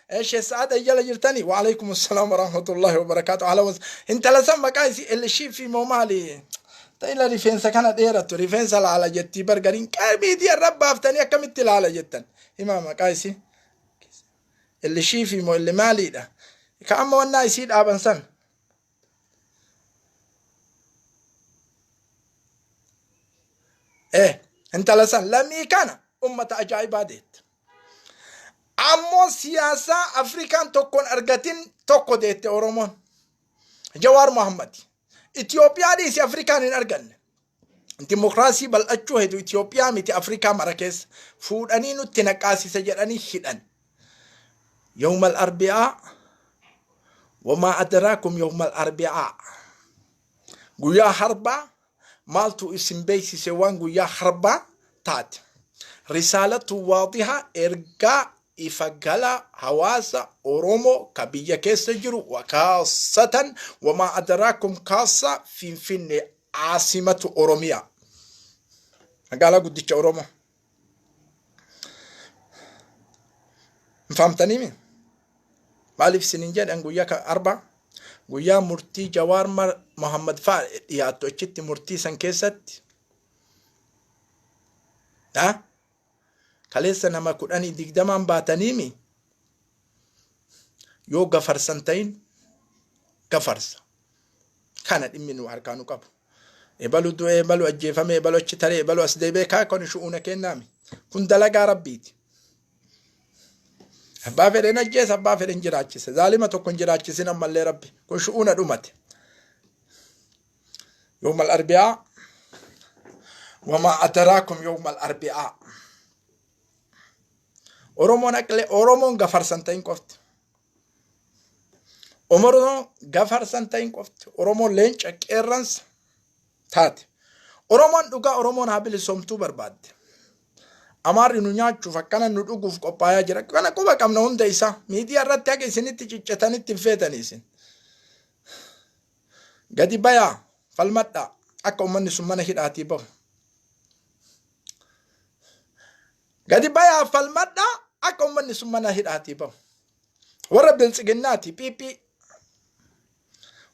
Eeshe sa'aada jala jirtanii. Waalaikum assalaam warahmatullahi wabarakaatu. Ahlan was. Intala san maqaa isii Ellishii fi moo maali? Ta'ila rifeensa kana dheerattu rifeensa laala jettii bargariin miidiyaa irra baaftanii akkamitti laala jettan. Himaa maqaa isii. Ellishii fi moo elli maaliidha? Ka amma wannaa isii dhaaban san. Intala san lamii kana ummata ajaa'ibaa deette. Ammoo siyaasaa Afrikaan tokkoon argatin tokko deette Oromoon. Jawaar Mohammad. Itoophiyaa dhiisi Afrikaan hin arganne. Dimokiraasii bal'achuu hedu Itoophiyaa miti Afrikaa mara keessa fuudhanii nutti naqaasisa jedhanii hidhan. Yawmal Arbi'aa wamaa adraakum yawmal Arbi'aa. Guyyaa harbaa maaltu isin beeksise waan guyyaa harbaa taate. Risaalatu waadiha ergaa ifa galaa hawaasa Oromoo ka biyya keessa jiru wakaasatan wamaa adraakum kaasa Finfinnee caasimatu Oromiyaa. Magaalaa guddicha Oromoo. Hin fahamtaniimi? Maaliif isinin jedhan guyyaa ka arbaa guyyaa murtii Jawaar Mohammad fa'a dhiyaattu achitti murtii san keessatti ha? Kaleessa nama 10 20n baataniimi yoo gafarsan ta'in gafarsa. Kana dhimmi nu harkaa nu qabu. Ebalu du'e, ebalu ajjeefame, ebalu achi taree, ebalu as deebi'e kaa kun shu'uuna kennaami. Kun dalagaa Rabbiiti. Abbaa fedhen ajjeesa, abbaa fedhen jiraachise. Zaalima tokko hin jiraachisin ammallee Rabbi. Kun shu'uuna dhumate. Yawmal arbi'aa wamaa adaraakum yawmal arbi'aa. Oromoon aqlee Oromoon gafarsan ta'in qofti. Oromoon gafarsan ta'in qofti. Oromoon leenca qeerransa taate. Oromoon dhugaa Oromoon haa bilisoomtuu barbaadde. Amaarri nu nyaachuuf akkana nu dhuguuf qophaayaa jira. Kana quba qabna hunda isaa. Miidiyaa irratti haga isinitti ciccetanitti hin feetanii isin. Gadi bayaa falmadhaa akka uummanni sun mana hidhaatii bahu. Gadi bayaa falmadhaa akka uummanni sun mana hidhaatii bahu. Warra biltsiginnaati PP.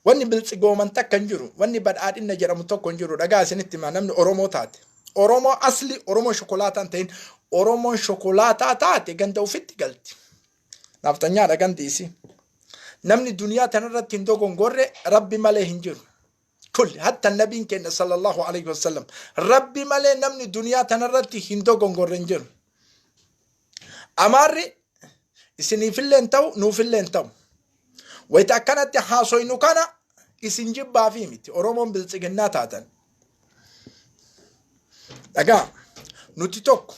Wanni biltsigooman takka hin jiru. Wanni badhaadhinna jedhamu tokko hin jiru. Dhagaa isinitti himaa namni Oromoo taate. Oromoo asli Oromoo shokolaataa hin ta'in. Oromoon shokolaataa taate ganda ofitti galti. Naafxanyaadha gandi isii. Namni duniyaa tanarratti hin dogongorre Rabbi malee hin jiru. Kulli hatta nabiin keenya sallallahu alaihi wasallam Rabbi malee namni duniyaa tanarratti hin dogongorre hin jiru. Amaarri isiniifillee hin ta'u nuufillee hin ta'u. Wayita akkanatti haasoynu kana isin jibbaafii miti. Oromoon biltsiginnaa taatan. Dhagaa nuti tokko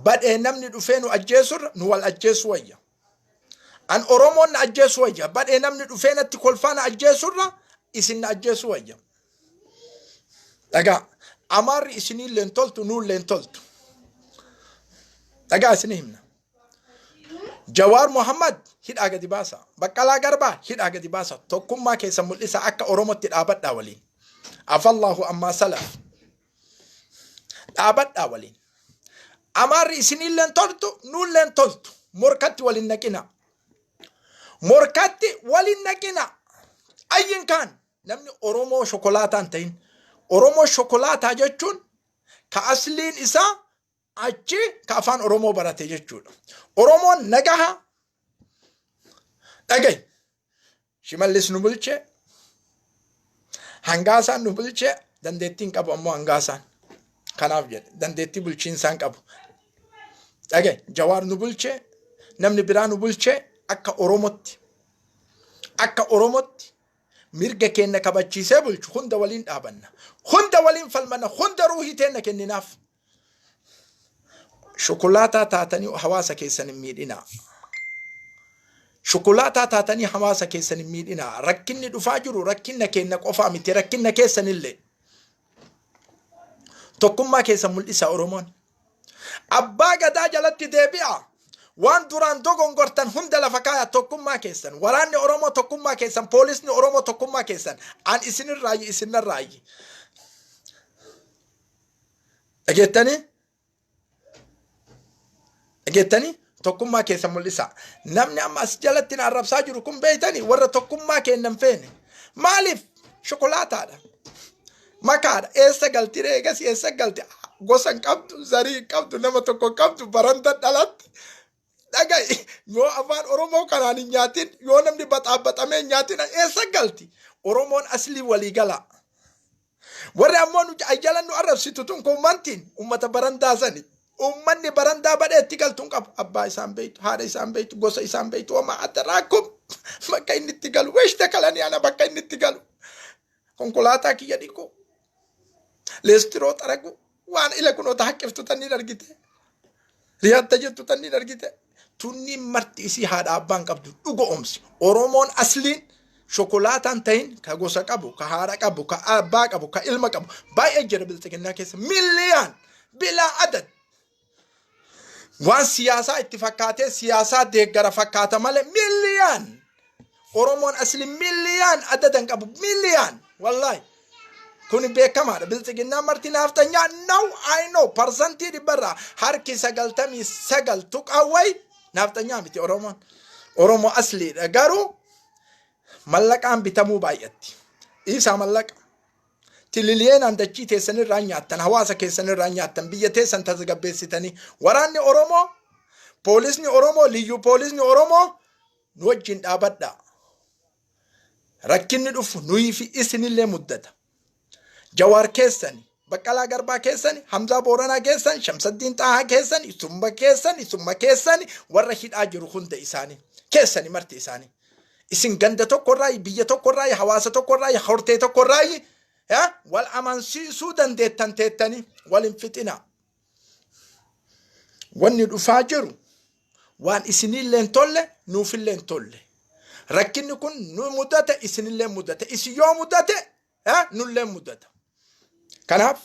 badhee namni dhufee nu ajjeesurra nu wal ajjeesu wayya. An Oromoon na ajjeesu wayya. Badhee namni dhufee natti kolfaa na ajjeesurra isin na ajjeesu wayya. Dhagaa Amaarri isiniillee hin toltu nuullee hin toltu. Dhagaa isinii himna. Jawaar Mohammad hidhaa gadi baasa. Baqqalaa Garbaa hidhaa gadi baasa. Tokkummaa keessa mul'isa akka Oromootti dhaabadhaa waliin. Afallahu ammaa salaf. Dhaabadhaa waliin. Amaarri isiniillee hin toltu nuullee hin toltu. Morkatti waliin naqina. Morkatti waliin naqina. Ayyin kaan namni Oromoo shokolaataa hin ta'in. Oromoo shokolaataa jechuun ka asliin isaa achi ka afaan Oromoo barate jechuudha. Oromoon nagaha dhagayi. Shimallis nu bulche, Hangaasaan nu bulche, dandeettii hin qabu ammoo Hangaasaan. Kanaaf jedhe dandeettii bulchiinsaa hin qabu. Dhagayi Jawaar nu bulche, namni biraa nu bulche akka Oromootti. Akka Oromootti mirga keenya kabachiisee bulchu hunda waliin dhaabanna. Hunda waliin falmanna, hunda ruuhii teenna kenninaaf. Shukulaataa taatanii hawaasa keessan hin miidhinaa. Shukulaataa taatanii hawaasa keessan hin miidhinaa. Rakkinni dhufaa jiru rakkinna keenya qofaa miti rakkinna keessanillee. Tokkummaa keessan mul'isa Oromoon. Abbaa gadaa jalatti deebi'a. Waan duraan dogongortan hunda lafa kaaya. Tokkummaa keessan, waraanni Oromoo tokkummaa keessan, poolisni Oromoo tokkummaa keessan. An isinirraayyi, isinirraayyi. Dhageettanii? Dhageettanii? Tokkummaa keessan mul'isa. Namni amma as jalatti na arrabsaa jiru kun, beeytanii, warra tokkummaa kennan feene. Maaliif? Shokolaataadha. Makaadha. Eessa galti reegas? Eessa galti? Gosa hin qabdu, zarii hin qabdu, nama tokko hin qabdu, baranda dhalatti. Dhaga'i, yoo afaan Oromoo kanaan hin nyaatin, yoo namni baxaabaxamee hin nyaatin, eessa galti? Oromoon aslii walii gala. Warri ammoo nu jala nu arrabsitu tun komantiin ummata barandaa sani. Ummanni barandaa badhee itti galtu hin qabu. Abbaa isaan beeytu, haadha isaan beeytu, gosa isaan beeytu, wama adda raakkum bakka inni itti galu. Weeshta kalanii ana bakka inni itti galu. Konkolaataa kiyya dhiqu. Leestiroo xaragu. Waan ila kunoota haqqiftu tanniin argite. Riyaatta jettu tanniin argite. Tunniin marti isii haadha abbaan qabdu dhuga oomsi. Oromoon asliin shokolaataan ta'in ka gosa qabu, ka haadha qabu, ka abbaa qabu, ka ilma qabu. Baay'ee jira bilxiginnaa keessa. Milliyaan bilaa adad. Waan siyaasaa itti fakkaatee siyaasaa deeggara fakkaata malee milliyaan. Oromoon asli milliyaan adadan qabu, milliyaan, wallaahi. Kun beekamaadha. Bilxiginnaan marti naaftanyaa, now I know, 100%rraa harki 99 tuqaa wayi naaftanyaa miti Oromoon. Oromoo asliidha, garuu mallaqaan bitamuu baay'atti. Dhiisaa mallaqa. Tililiyeenaan dachii teessanirraa nyaattan, hawaasa keessanirraa nyaattan, biyya teessan tasgabbeessitanii. Waraanni Oromoo, poolisni Oromoo, liyyuu poolisni Oromoo nu wajjin dhaabadhaa. Rakkinni dhufu nuyii fi isinillee muddata. Jawaar keessani, Baqqalaa Garbaa keessani, Hamzaa Booranaa keessan, Shamsaddiin Xaahaa keessan, Isumma keessan, Isumma keessani, warra hidhaa jiru hunda isaanii keessani marti isaanii. Isin ganda tokkorraa, biyya tokkorraa, hawaasa tokkorraa, hortee tokkorraa wal amansiisuu dandeettan teettanii wal hin fixinaa. Wanni dhufaa jiru waan isinillee hin tolle, nuufillee hin tolle. Rakkinni kun nu mudate, isinillee mudate. Isin yoo mudate, nullee mudata. Kanaaf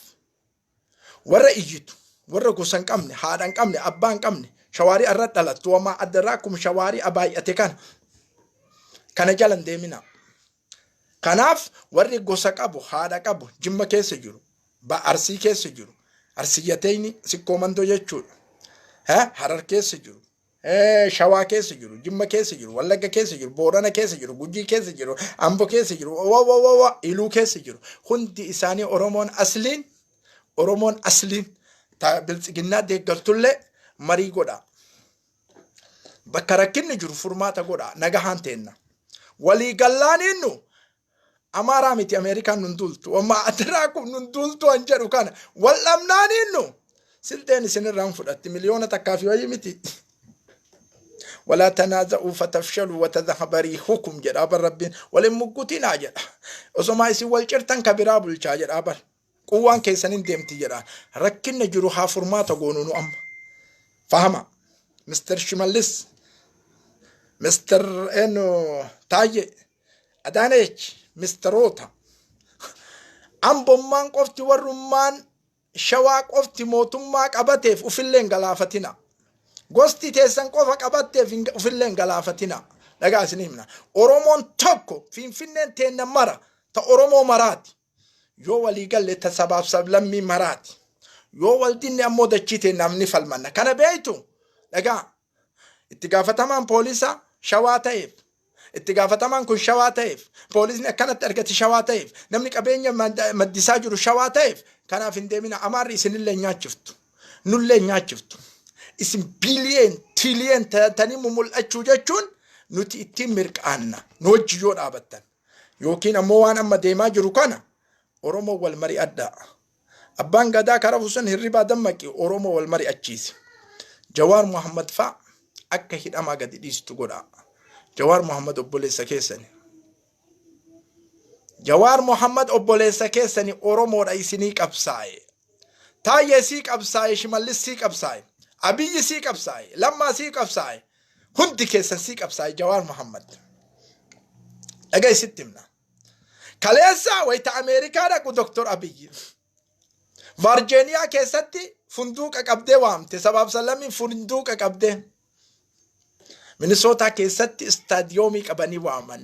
warra iyyitu, warra gosa hin qabne, haadha hin qabne, abbaa hin qabne, shawaarii irra dhalattu, wamaa addarraa akkuma shawaarii baay'ate kana. Kana jala hin deemina. Kanaaf warri gosa qabu, haadha qabu, Jimma keessa jiru, Arsii keessa jiru, Arsiyyateeyni Sikkoo Mandoo jechuudha. Harar keessa jiru, Shawaa keessa jiru, Jimma keessa jiru, Wallagga keessa jiru, Boorana keessa jiru, Gujii keessa jiru, Ambo keessa jiru, wa wa wa wa Iluu keessa jiru. Hundi isaanii Oromoon asliin, Oromoon asliin biltsiginnaa deeggartullee marii godha. Bakka rakkinni jiru furmaata godha. Nagahaan teenna. Walii gallaaniin nu Amaaraa miti, Ameerikaan nun duultu. Wamma adiraa kun nun duultu an jedhu kana. Wal dhabnaaniin nu silxeen isinirraan fudhatti 1,000,000 fi wayii miti. Walaa tanaaza'uu fatafshaluu watadhaba riihukum jedha bar Rabbiin. Wal hin muggutinaa jedha. Osomaa isin wal cirtan ka biraa bulchaa jedha bar. Quwwaan keessan hin deemti jedha. Rakkinna jiru haa furmaata goonu nu amma. Fahama. Mr. Shimallis. Mr. Eno Taayye. Adaaneech. Misteroota. Ambommaan qofti, warrummaan Shawaa qofti mootummaa qabateef ufillee hin galaafatina. Gosti teessan qofa qabatteef ufillee hin galaafatina. Dhagaa isin himna. Oromoon tokko, Finfinneen teenna mara ta Oromoo maraati. Yoo walii galle ta sabaaf sablammii maraati. Yoo wal dinne ammoo dachii teennaaf ni falmanna. Kana beektu, dhagaa. Itti gaafatamaan poolisa Shawaa ta'eef, itti gaafatamaan kun Shawaa ta'eef, poolisni akkanatti argate Shawaa ta'eef, namni qabeenya maddisaa jiru Shawaa ta'eef, kanaaf hin deemina. Amaarri isinillee hin nyaachiftu. Nullee hin nyaachiftu. Isin biiliyeen, tiiliyeen ta'anii mumul'achuu jechuun nuti ittiin mirqaanna. Nu wajji yoo dhaabattan. Yookiin ammoo waan amma deemaa jiru kana Oromoo wal mari'adhaa. Abbaan Gadaa kara sun hirribaa dammaqi, Oromoo wal mari'achiisi. Jawaar Muhammad fa'a akka hidhamaa gadi dhiistu godhaa. Jawaar Muhammad obboleessa keessani. Jawaar Muhammad obboleessa keessani, Oromoodha, isinii qabsaa'e. Taayyee sii qabsaa'e, Shimallis sii qabsaa'e, Abiyyi sii qabsaa'e, Lammaa sii qabsaa'e, hundi keessan sii qabsaa'e Jawaar Muhammad. Dhagaa isitti himna. Kaleessa wayita Ameerikaa dhaqu Dr. Abiyyi Varjeeniyaa keessatti funduuqa qabdee waamte. Sabaaf salamiin funduuqa qabdee. Minisootaa keessatti istaadiyoomii qabanii waaman.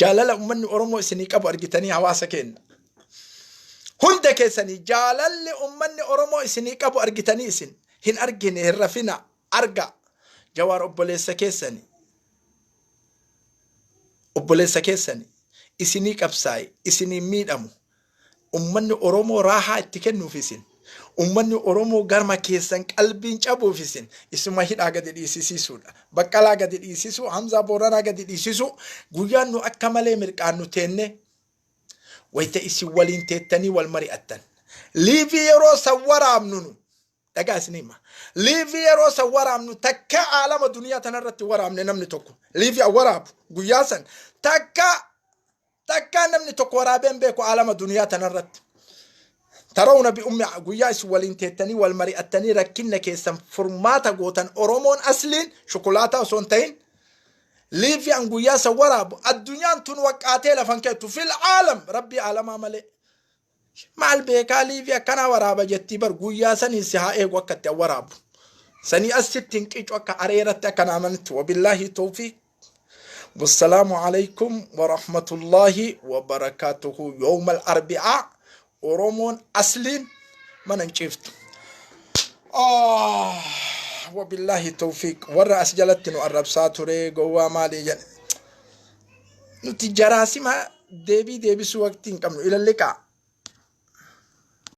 Jaalala uummanni Oromoo isinii qabu argitanii hawaasa keenya. Hunda keessanii jaalalli uummanni Oromoo isinii qabu argitanii isin hin argine hin rafina arga. Jawaar obboleessa keessanii. Obboleessa keessanii isinii qabsaa'e isinii miidhamu. Ummanni Oromoo raahaa itti kennuuf isin. Ummanni Oromoo garma keessan qalbiin cabuuf isin. Isuma hidhaa gadi dhiisisiisuudha. Baqqalaa gadi dhiisisuu, Hamzaa Booranaa gadi dhiisisuu, guyyaan nu akka malee mirqaannu teenne wayita isin waliin teettanii wal mari'attan. Liivii yeroo san waraabnu nu dhagaa isin hima. Liivii yeroo san waraabnu takka aalama duniyaa tanarratti waraabne namni tokko. Liivii an waraabu guyyaa san takka takka namni tokko waraabee hin beeku aalama duniyaa tanarratti. Tarawna bi ummi guyyaa isin waliin teettanii wal mari'attanii rakkinna keessan furmaata gootan Oromoon asliin shukulaataa osoo hin ta'in liivii an guyyaa san waraabu addunyaan tun waqqaatee lafan keettu fil aalam rabbii aalamaa malee. Maal beekaa liivii akkanaa waraaba jettii bar guyyaa sanii si haa eegu akka itti an waraabu. Sanii asitti hin qicu akka areeratti akka naamanitti wabillaahi tawfiiq. Wassalaamu alaikum warahmatullaahi wabarakaatuhu yoomal arbi'aa Oromoon asliin mana hin ciiftu. Ah, wabillaahi tawfiiq warra as jalatti nu arrabsaa ture gowwaa maalii jedhe. Nuti jaraasima deebii deebisuu waqtii hin qabnu ilalliqaa.